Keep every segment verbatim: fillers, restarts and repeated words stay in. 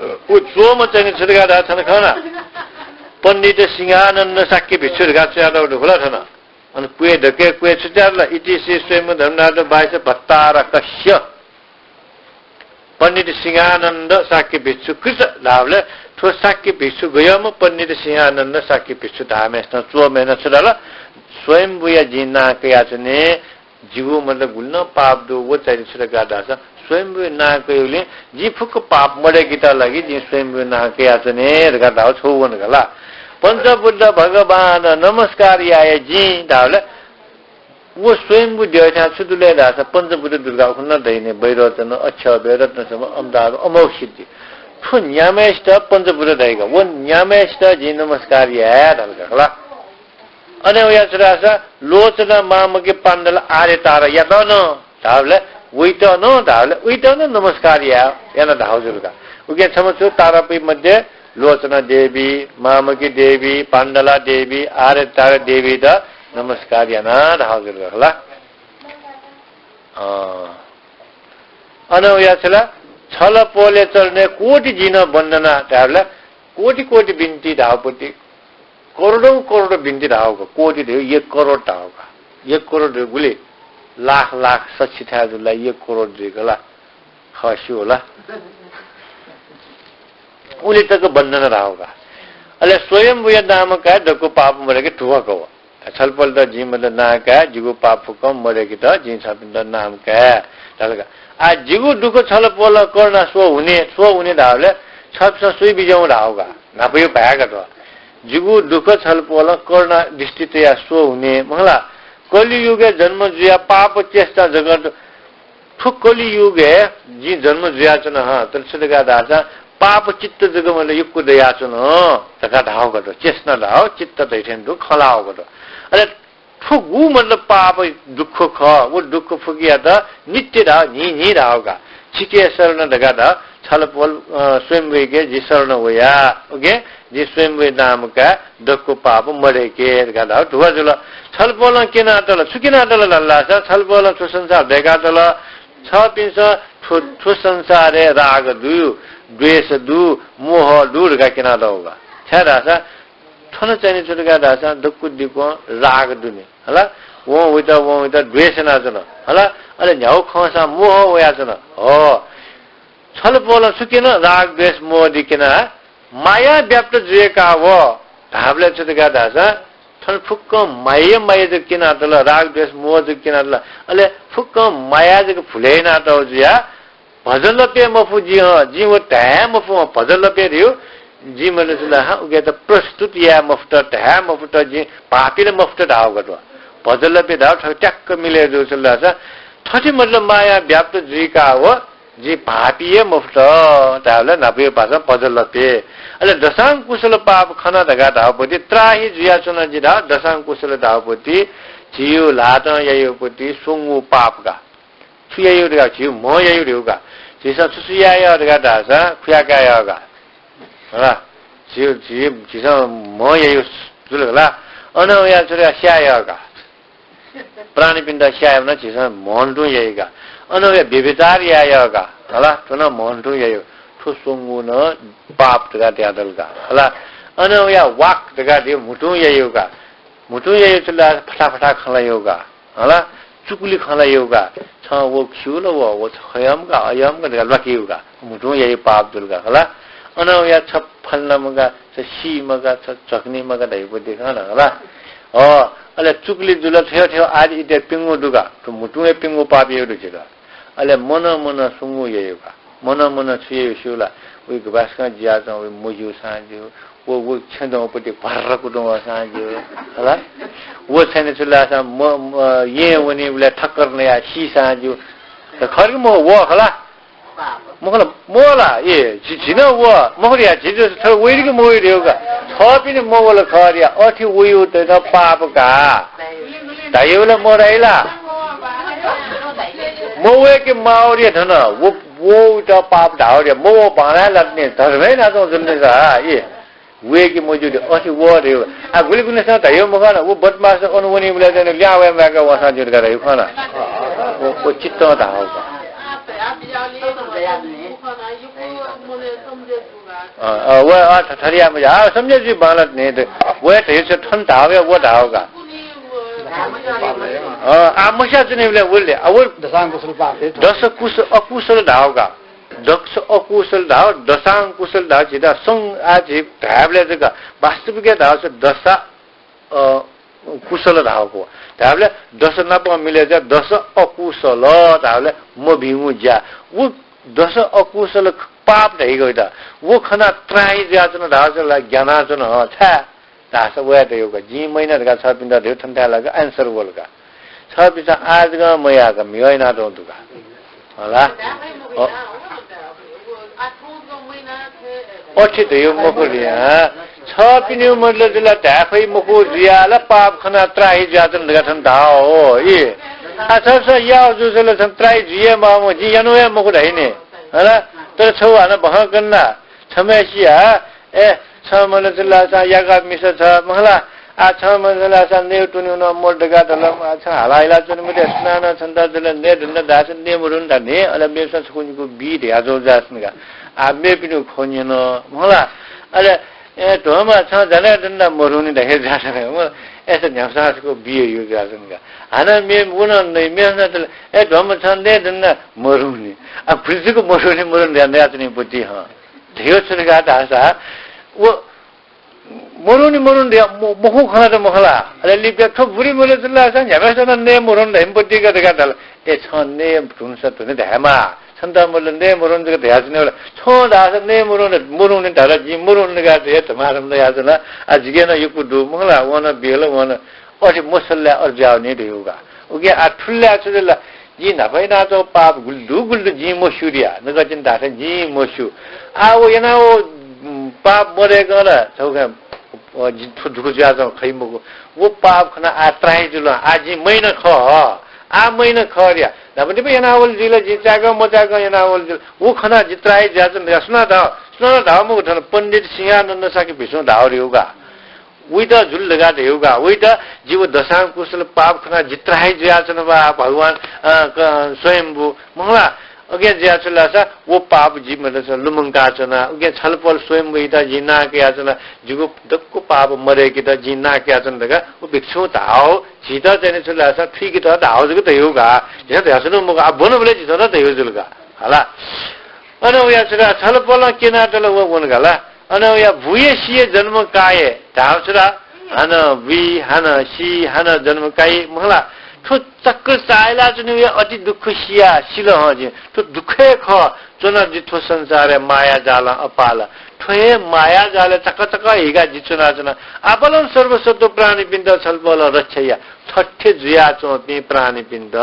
उ च्वःम्ह चाहिँ छु धकाः धाः थन खना। पण्डित सिंहानन्द शाक्य भिक्षु धकाः च्वयातःगु दु खला थन। अन क्वय् धके क्वय् छु च्वयातल? इति श्री स्वयम्भू धर्मनाथ बाइस भट्टारकस्य पण्डित सिंहानन्द शाक्य भिक्षु कृत धाःबलय् थ्व शाक्य भिक्षु गय्म्ह पण्डित सिंहानन्द शाक्य भिक्षु धाःम्हेसिनं च्वःम्हेसिनं छु धाल? स्वयम्भूया जिं नां कयाच्वने, जिगु मतलब गुलि नं पाप दु, व चाहिँ छु धकाः धाःसा स्वयम्भूया नां कयागुलिं जिं फुक्क पाप मदय्केत लागि जिं स्वयम्भूया नां कयाच्वने धकाः धाःगु छगू वन खला। पञ्चबुद्ध भगवान नमस्कार याये जिं धाःबलय् व स्वयम्भू द्यःथाय् छु दु ले धाःसा पञ्चबुद्ध दु धकाः उखुन्हु नं धइने, वैरोचन, अक्षोभ्य, रत्नसम्भव, अमदार, अमोघसिद्धि। थ्व न्याम्हय्सित पञ्चबुद्ध धाइगु, व न्याम्हय्सित जिं नमस्कार याये धाल खला। अन वया छु धाःसा लोचन, मामकी, पाण्डल, आर्यतारायात नं धाःबलय्, वइत नं धाःबलय्, वइत नं नमस्कार या, याना धाःगु जुल का। उकिं छम्ह छु तारापुइ मध्ये लोचना देवी, मामकी देवी, पाण्डला देवी, आर्यतारा देवीत नमस्कार याना धाःगु जुल का खला। अँ। अन वया छु ला, छल पोलया चरणय् कोटि जिं वन्दना धाःबलय् कोटि कोटि बिन्ति धाःगु पति, करोडौं करोड बिन्ति धाःगु का, कोटि धइगु एक करोड धाःगु का। एक करोड धइगु गुलि लाख लाख सछि थाय् जुल ला एक करोड जुइगु ला, खः स्यू होला। उलि तक वन्दना धाःगु का। अले स्वयम्भूया नाम काये दक्व पाप मदय्के धुवाकः व। छलपोलत जिं मतलब नां काये, जिगु पाप फुक्कं मदय्केत जिं छपिन्त नाम काये धाल का। आ, जिगु दुःख छलपोलं करुणा स्वः हुने, स्वः हुने धाःबलय् छपिसं स्वयाबिज्याहुँ धाःगु का। न्हापाया भाय् का थ्व। जिगु दुःख छलपोलं करुणा दृष्टि तयाः स्वः हुने, मखु ला? कलियुगय् जन्म जुयाः पाप चेष्टा जगत थ्व कलियुगय् जिं जन्म जुयाच्वना हँ, तर छु धकाः धाःसा पाप चित्त जक मतलब यक्व दयाच्वन धकाः धाःगु का थ्व। चेष्टा धाःगु, चित्त धइथें दु, खँ ल्हाःगु का थ्व। अले थ्व गु मतलब पाप दुःख खः, व दुःख फुकियात नित्य धाःगु, न्हि न्हि धाःगु का। छिके शरण धकाः धाःगु, छलपोल, अ, स्वयम्भूके जि शरण वया, उकिं जिं स्वयम्भूया नाम काये, दक्व पाप मदय्के धकाः धाःगु धुवा जुल। छलपोलं क्यनातल, छु क्यनातल धाःसा छलपोलं थ्व संसार दय्कातल। छपिन्सं थ्व, थ्व संसारय् राग दु, द्वेष दु, मोह दु धकाः क्यनातःगु का। छाय् धाःसा थन चाहिँ छु धकाः धाःसा दक्व दिक्वं राग दुनि, हला? वं वइत, वं वइत द्वेष यानाच्वन, हला? अले न्ह्यागु खंसां मोह वयाच्वन। हो, छलपोलं छु क्यन? राग द्वेष मोह दि क्यनाः माया व्याप्त जुइकाः व धाःबलय् छु धकाः धाःसा थन फुक्कं माया माया जक क्यनातल, राग द्वेष मोह जक क्यनातल। अले फुक्कं माया जक भुले यानातःगु जुयाः भजलपे मफु जि हँ, जिं व धाये मफु हँ, भजलपे धइगु जिं मतलब छु ला हँ, उकियात प्रस्तुत याये मफुत, धाये मफुत, जिं भाःपी ला मफुत धाःगु का थ्व। भजलपे धाःगु थ्व ट्याक्क मिले जूगु छु ला धाःसा थथे मतलब माया व्याप्त जुइकाः व जिं भाःपी हे मफुत धाःबलय् न्हापाया भाषां भजलपे। अले दशांकुशल पाप खन धकाः धाःगु पति त्राहि जुयाच्वन जि धाःगु दशांकुशल धाःगु पति झीगु ल्हातं याइगु पति स्वंगू पाप का। छु याइगु धकाः झीगु म्ह याइगु धइगु का। झीसं छु छु याये धकाः धाःसा खुया काये का। हला, झी, झी, झीसं म्ह याइगु जुल का। अन वया छु धकाः स्याये का। प्राणीपिन्त स्याये वन झीसं म्हं तुं याइगु का। अन वया व्यभिचार याये का। हला, थ्व नं म्हं तुं याइगु। थ्व स्वंगू नं पाप धकाः धयातल का। हला, अन वया वाक धकाः धइगु म्हुतुं याइगु का। म्हुतुं याइगु छु ला फटाफटा खँ ल्हाइगु का। हला, चुकुले खँ ल्हाइगु का। छं व खिउल व, व छ खय्म्ह का, अय्म्ह का धकाः ल्वाकेगु का। म्हुतुं याइगु पाप जुल का। हला, अन वया छ फलानाम्ह का, छ सीम्ह का, छ झक्नीम्ह का धइगु पति खँ ला। हला, अ, अले चुकुले जुल, थ्व थ्व आदि इत्यादि प्यंगू दु का। थ्व म्हुतुं हे प्यंगू पाप याइगु दु झीत। अले मनं मनं स्वंगू याइगु का। मनं मनं छु याइगु स्यू ला? वइ गपाय्सकं ज्याझ्वः वइ मज्यू सां ज्यू, व, व छेँ दंपति भर्र कुतुं वःसां ज्यू, हला? व छेँय् छु ला धाःसा म, म, येँ वनीबलय् ठक्कर नयाः सीसां ज्यू। त खः कि मखु व खला? मखु ला, मव ला? ए, झी, झी नं व, मखु या, झी जु थ्व वइ कि मवइ धइगु का। थःपिनि मवल खः या, अथे वइगु त पाप का। धाइगु ला मधाइ ला? मवय्के माःगु या थन, व वःगु त पाप धाःगु या, मवः बांलाः लात नि, धर्मय् नातं जुल नि सा, ए, वय्के मज्यू धइ, अथे वः धइगु। आ, गुलि गुलिसं धाइगु मखु ला, व बदमास अन वनीबलय् चाहिँ ल्याहां वये म्वाय्क वःसां ज्यू धकाः धाइगु खः ला। व, व चित्तं धाःगु का। अ, अ, व, अ, थ-, थथे याये मज्यू। आ, सम्झे जुइ बांलात नि, द-, व हे धयो छ थन धाव या, व धाव का। अ, आ, मस्या च्वनीबलय् व ले, आ, व दशांकुशल पाप हे। दश कुश-, अकुशल धाव का। दश अकुशल धाव, दशांकुशल धाव, झीत सं, आ, झी धायेबलय् जक वास्तविक धाव छ दशा अ, कुशल धाःगु। धाःबलय् दश नाप मिले जुयाः दश अकुशल धाःबलय् मभिंगु ज्या। व दश अकुशल पाप धइगु त। व खनाः त्राहि जुयाच्वन धाःसा ला ग्यानाच्वन, हँ, छाय् धाःसा वया धइगु का। जिं मयाना धकाः छपिन्त धइगु थन थाय् लाक answer वल का। छपिन्सं आः जकं मयाः का, म्हिगः याना च्वंगु दु का। हला? अ-, अथे धइगु मखु नि, हँ। छपिनिगु मतलब जुल धाये फइ मखु जुयाः ला पाप खनाः त्राहि जुयाच्वन धकाः थन धाः हो, इ। आ, छपिसं याः जूसा ला थन त्राहि जुइ हे माःम्ह, जिं याना हे मखु धाइ नि। हला? तर छगू हानं भखं कना। छम्हय्सिया, ए, छम्ह मनू जुल धाःसा याकः मिसा छ, मखु ला? आ, छम्ह मनू जुल धाःसा नयेत्वनेगु नं मदु धकाः धाल, आ, छ हाला हिला च्वने मते, सुनानं छन्त जुल नये धुन धाःसा नये मधुन धाने, अले मेपिसं छकू निकू बी धयाच्वंगु जुयाच्वन का। आ, मेपिनिगु खँ न्यन, मखु ला? अले, ए, ध्वंम्ह छं जाने धुन मधुनि धयाच्वन का। मखु, अय्सा न्ह्याम्हसां छकू बी हे यू जुयाच्वन का। हानं मे व नं नइ, मेपिसं जुल, ए, ध्वंम्ह छं नये धुन मधुनि। आ, भुलि जक मधुनि, मधुनि धया नयाच्वनी बुद्धि, हँ। धयो छु धकाः धाःसा, व मरुनि, मरुनि धया म-, मखु खनात मखु ला? अले लिपा थ्व बुरी मले जुल धाःसा न्ह्याम्हय्सिनं नये मरुनि धइम्ह पतिक धकाः धाल। ए, छं नये धुंसा धुने धायेमाः। छन्त मतलब नये मरुनि जक धयाच्वने वल। छं धाःसा नये मरुनि, मरुनि धाल, जिं मरुनि धकाः धया धमाधम धयाच्वन। आ, जिके नं यक्व दु, मखु ला? वं नं बिल, वं नं अथे मसलय् अथे जुयावनी धइगु का। उकिं आ थुलि ला छु जुल ला? जिं न्हापा यानाच्वंगु पाप गुलि दु, गुलि दु जिं मस्यू धया। नकतिनि धाःसा जिं मस्यू। आ, व यानाः व, उम्, पाप मदय्कं ला छगू खँ, अ, जि थ्व दुःख जुयाच्वंगु खइ मखु। व पाप खनाः आ त्राहि जुल। आ जिं मयाना खः। आ मयाना खः धया। न्हापा निपा यानावल जुइ ला, जिं चाय्कं मचाय्कं यानावल जुइ ला। व खनाः जि त्राहि जुयाच्वन धकाः सुनां धाः? सुनां धाः मखु, थन पण्डित सिंहानन्द शाक्य भिक्षुं धाः धइगु का। वइत जुल धकाः धइगु का। वइत जि व दशांकुशल पाप खनाः जि त्राहि जुयाच्वन बा भगवान, अ, क-, स्वयम्भू, मखु ला? उकिं जुयाच्वन धाःसा व पाप जि मतलब लुमंकाच्वन। उकिं छलपोल स्वयम्भूइत जिं नां कयाच्वन, जिगु दक्व पाप मदय्केत जिं नां कयाच्वन धकाः व भिक्षुं धाः। झीत चाहिँ छु धाःसा थुइकेत धाः जक धइगु का। झीसं धयाच्वनागु मखु, आ ब्वनाबलय् झीसं नं धइगु जुल का। हला। अन वया छु धाः, छलपोलं क्यनातल, व वन का ला। अन वया बुया सिया जन्म काये धाः छु धाः, हानं बुइ, हानं सी, हानं जन्म काइ, मखु ला? थ्व चक्र चाःहिलाच्वनेगु हे अति दुःख सिया सिल हं जिं। थ्व दुःखय् खः, च्वना जि थ्व संसारय् माया जालं अपाल। थ्व हे माया जालय् चक चक हिका जि च्वनाच्वना। आपालं सर्वसत्व प्राणीपिन्त छलपोलं रक्षा या। थथे जुयाच्वंपिं प्राणीपिन्त,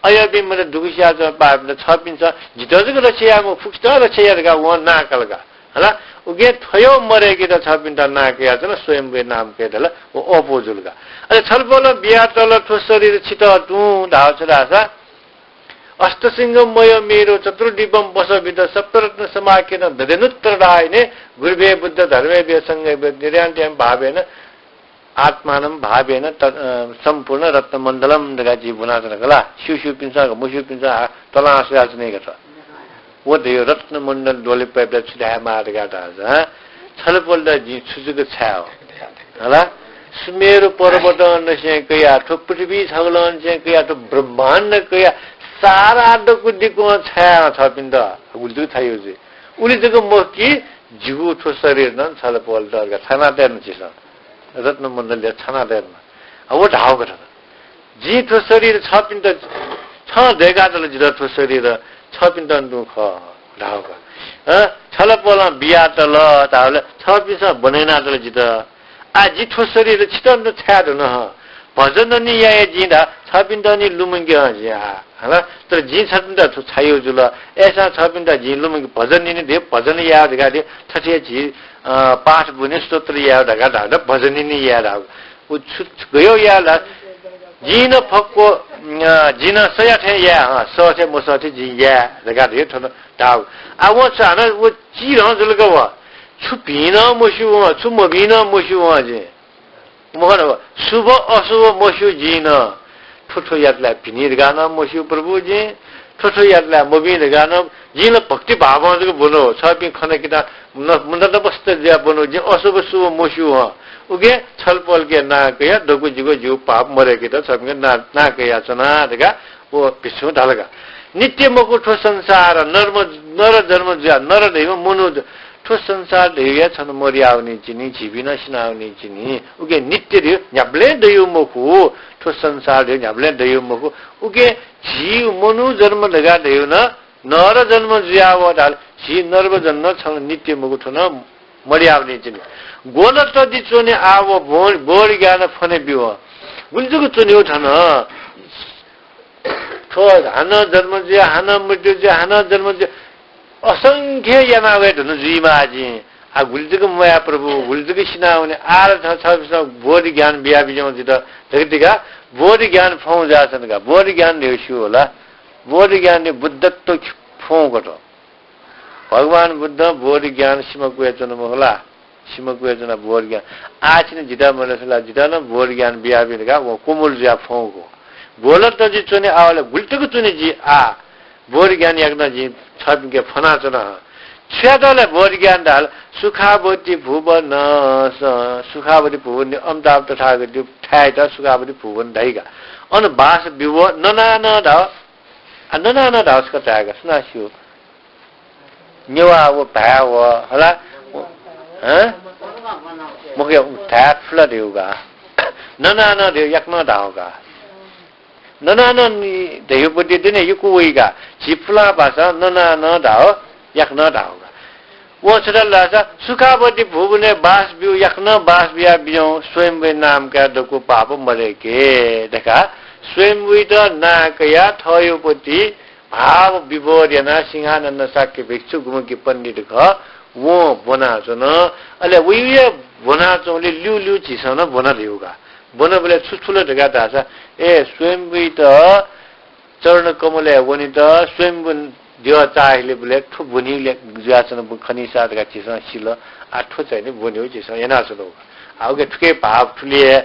अय्पिं मतलब दुःख सियाच्वंपिं पापीपिन्त छपिन्सं जितः जक रक्षा याये मखु, फुक्कसितं रक्षा या धकाः वं नां काल का। हला, उकिं थ्वयागु मदय्केत छपिन्त नां कयाच्वन, स्वयम्भूया नाम कयादिल, व अःपु जुल का। अले छलपोलं बियातल, थ्व शरीर छितः तुं धाः छु धाःसा, अष्टसिंह मयो मेरो चतुर्दीपं वसभित सप्तरत्न समाख्यातं दधेनुत्तरदायिने गुरुभ्यो बुद्ध धर्मेभ्यो संघेभ्यो निर्यान्त्यं भावेन आत्मानं भावेन त-, अ, सम्पूर्ण रत्नमण्डलं धकाः जिं ब्वनाच्वन का ला। स्यूस्यूपिन्सं का, मस्यूपिन्सं आ, तलां स्वयाच्वनी का। व धयो रत्नमण्डल द्वले पय्‌बलय् छु धायेमाः धकाः धाःसा, छलपोलत जिं छु जक छाये हो। हला? सुमेरु पर्वतं नसें कयाः, थ्व पृथ्वी छगलं नसें कयाः, थ्व ब्रह्माण्ड कयाः, सारा दक्व दिक्वं छाये हो छपिन्त। गुलि जक छाये हो जुइ। उलि जक मखु कि जिगु थ्व शरीर नं छलपोलत धकाः छानातये धुन झीसं। रत्नमण्डलया छानातये धुन। अ, व धाःगु का थन। जिं थ्व शरीर छपिन्त छं दय्कातल जितः, थ्व शरीर छपिन्त तुं खः धाःगु का। अ, छलपोलं बियातल धाःबलय् छपिन्सं ब्वना यानातल जितः। आः जि थ्व शरीर छितः तुं छाये धुन हं। भजन नि याये जिं धाः, छपिन्त नि लुमंके हं जिं आः। हला, तर जिं छपिन्त थ्व छायेगु जुल। अय्सां छपिन्त जिं लुमंके भजन नि धयो, भजन याये धकाः धयो, थथे झी, अ, पाठ ब्वने स्तोत्र याये धकाः धाःगु, भजन नि याये धाःगु। उ छु, छु गयो याये ला? जिं नं फक्व, अ, जिं नं सया थें याये, अँ, सः थें मसः थें जिं याये धकाः धयो थन धाःगु। आः वं छु हानं व चिधं जुल का व। छु भिं नं मस्यू वं, छु मभिं नं मस्यू वं जिं। मखु व शुभ अशुभ मस्यू जिं नं। थ्व थ्व यात ला भिनी धकाः नं मस्यू प्रभु जिं। थ्व थ्व यात ला मभिं धकाः नं जिं ला भक्ति भावं जक ब्वनु। छःपिं खन किता न-, मुन्दा नपस्त जुया ब्वनु। जिं अशुभ शुभ मस्यू हं। उके छलपोलके नां कया दक्व जिगु ज्यू पाप मदय्केत छःपिंके नां, नां कयाच्वना धकाः व भिक्षुं धाल का। नित्य मखु थ्व संसार, नर्म-, नर जन्म जुया, नर धइम्ह मनू ज-, थ्व संसार धइगु हे छन्हु मदयावनीचिनि, झीपिं नं सिनावनीचिनि। उके नित्य धइगु न्ह्याबलें दइगु मखु, थ्व संसार धइगु न्ह्याबलें दइगु मखु। उके झी मनू जन्म धकाः धइगु नं नर जन्म जुया वः धाल, झी नर जन्म छन्हु नित्य मखु, थ्व नं मदयावनीचिनि। ग्वल तजि च्वने आव बोध, बोध ज्ञान फने बिव। गुलि जक च्वनेगु थन। थ्व हानं जन्म जुया, हानं मृत्यु जुया, हानं जन्म जुया, असंख्य याना वये धुन जुइमा जिं। आ, गुलि जक मया प्रभु, गुलि जक सिनावने, आः ला छ, छपिसं बोध ज्ञान बिया बिज्याहुँ जितः धकाः बोध ज्ञान फौं जुयाच्वन का। बोध ज्ञान धइगु स्यू होला। बोध ज्ञान धइगु बुद्धत्व फौं कत। भगवान बुद्धं बोध ज्ञान सिमा कुया च्वन मखु ला? सिमा कुया च्वना बोध ज्ञान। आः छिं जितः मल्यस ला, जितः नं बोध ज्ञान बियाबी धकाः वं कुमुल जुया फौंकू। ग्वल तजि च्वने आवले गुलि तक च्वने जि आः। बोध ज्ञान याकनं जिं छपिंके फनाच्वना हं। छु यात ले बोध ज्ञान धाल, सुखावती भुवन, स-, सुखावती भुवन, अमिताभ तथागत थाय्‌त सुखावती भुवन धाइ का। अन बास बिव ननानं धाव। आ, ननानं धाव छकः धाय्‌का, सुनां स्यू? नेवाः व भाय् व, हला? हँ? मखु, धाये फु ला धइगु का। ननानं धइगु याकनं धाव का। ननानं नि धइगु पति दुने यक्व वइ का। झी पुलां भाषां ननानं धाव, याकनं धाव का। व छु धाल धाःसा, सुखावती भुवनय् बास ब्यु, याकनं बास बिया बिज्याहुँ, स्वयम्भुइ नाम काये दक्व पाप मदय्‌के धकाः स्वयम्भुइत नां कयाः थःगु पति भाव विभोर यानाः सिंहानन्द शाक्य भिक्षु गुम्ह कि पण्डित खः, वं ब्वनाच्वन। अले वया ब्वनाच्वंबलय् ल्यूल्यू झीसं नं ब्वन धइगु का। ब्वनबलय् छु छु ले धकाः धाःसा, ए, स्वयम्भुइत चरणकमलय् वनेत स्वयम्भू द्यः चाःहिलेबलय् थ्व ब्वनीगु जुयाच्वनागु खनीसा धकाः झीसं सिल। आ, थ्व चाहिँ नि ब्वनेगु झीसं यानाच्वनागु। आ, उके थुके भाव थुलि हे